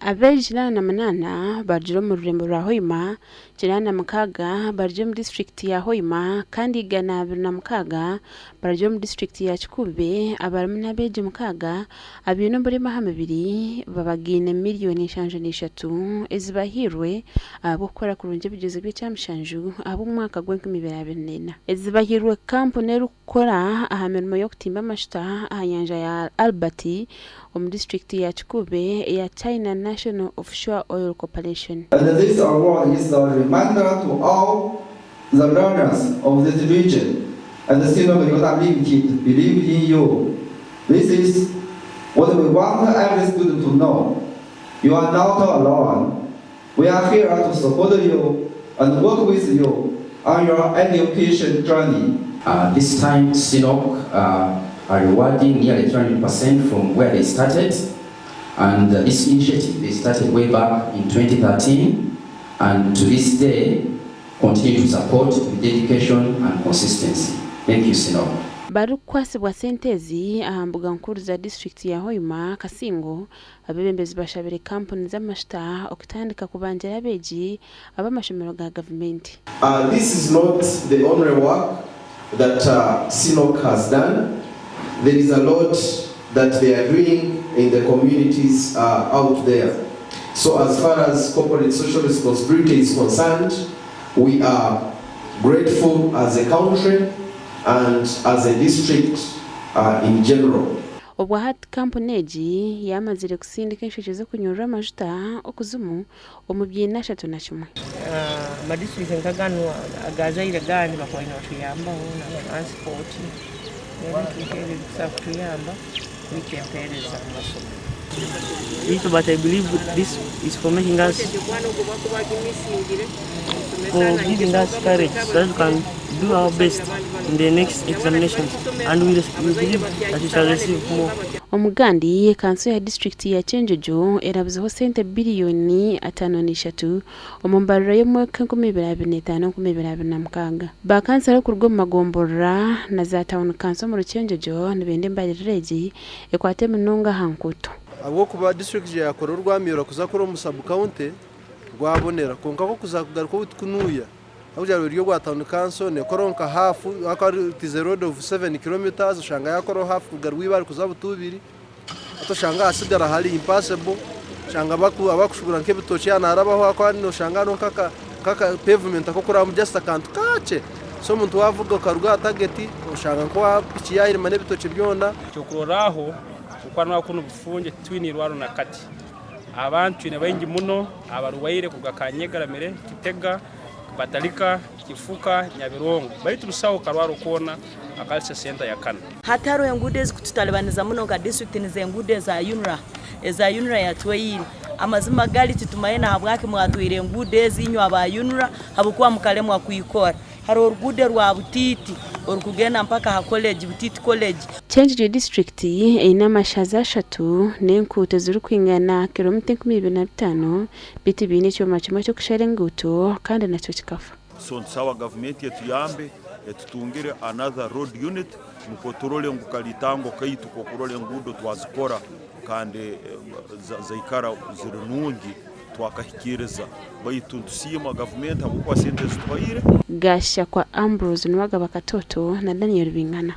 Abeegi 88 barugire omu rurembo rwa Hoima, 86 barugire omu disiturikiti ya Hoima kandi 226 barugire omu disiturikiti ya Kikuube abarimu n'abeegi mukaaga abaine oburema aha mibiri babagaine miriyoni 73 ezibahairwe ahabw'okukora kurungi ebigyezo by'ekyamushanju ahabw'omwaka gw'enkumi ibiri abiri n'ena. Ezibahairwe kampuni erikukora aha mirimo y'okutimba amashuta aha nyanja ya Albert omu disiturikiti ya Kikuube eya China National Offshore Oil Corporation. And this award is a reminder to all the learners of this region and CNOOC Uganda Limited believe in you. This is what we want every student to know. You are not alone. We are here to support you and work with you on your education journey. This time CNOOC are rewarding nearly 300% from where they started, and this initiative they started way back in 2013 and to this day continue to support with dedication and consistency. Thank you, CNOOC. Barikukwatsibwa sente ezi aha mbuga nkuru za disiturikiti ya Hoima, Kasingo, abeebembezi bashabire kampuni z'amashuta okutandika kubangira abeegi ab'amashomero ga gavumenti. This is not the only work that CNOOC has done, there is a lot that they are doing in the communities out there. So as far as corporate social responsibility is concerned, we are grateful as a country and as a district in general. Obwa hati kampuni egi yaamazire kusindika enshekye z'okunyurura amajuta okuzimu omu biina 31. Amadistrict nka ganu aga Zaire gandi bakuba baine batuyambaho na transport n'ebintu nk'ebyo ebikusobola kutuyamba kuhikya empeereza omu masomero. Itwe but I believe this is for making us for giving us courage so that we can do our best in the next examinations and we, we believe that we shall receive more. Omugandi, kanso ya disiturikiti ya Kyenjojo erabuzeho sente biriyoni 53 omu mbariro y'omwaka 2025 2026. Ba kansara okuruga omu magomborora na za tauni kanso omuri Kyenjojo nibenda embaririra egi ekwate munonga aha nkuuto. Ahabw'okuba disiturikiti yakora orwamiura kuza kuri omu sabu county rwabonera kwonka kuza kugaruka obu tikunuuya ahabw'okugira ruri orwa town council nekoraho nka half ahakuba it is a road of 7 kilometres oshanga yakoraho half kuruga Rwibaare kuza Butubiri hati oshanga ahasigara hari impassable oshanga abakushubura nk'ebitookye aha niharabaho ahakuba noshanga hariho nk'aka pavement ak'okurabamu just akantu kakye so omuntu wavuga okaruga aha target oshanga nka piki yayirima n'ebitookye byona. Ekyokurorraho, okwanwa kunu bufunge titwine irwarro na kati. Abantu twine baingi muno abarwaire kuruga Kanyegaramire, Kitega, Batalika, Kifuka, Nyabirongo baitu busaho karwaro koona akalisa senta ya kana. Hati hariho enguudo ezikututalibaniza muno nka disiturikiti nizo enguudo eza UNRA, eza UNRA yatwaire. Amazima gari titumanyire nahabwaki mwatwaire enguudo ezi inywe aba UNRA habwokuba mukaremwa kwikora. Hariho oruguudo rwa Butiiti orukugenda mpaka aha college, Butiiti College. Kyenjojo disiturikiti eine amashaza ashatu n'enkuuto ezirikwingana kiromita 2005 beitu baine ekyoma kimwe ky'okushara enguuto kandi nakyo kikafa. So nitusaba gavumenti etuyambe etutungire another road unit nukwo turole ngu kalitango kaitu k'okurora enguudo twazikora kandi zaikara ziri nungi twakahikiiriza baitu nitusiima gavumenti habw'okuba sente ezituhaire. Gashakwa Ambrose Nuwagaba Katoto na Daniel Bingana.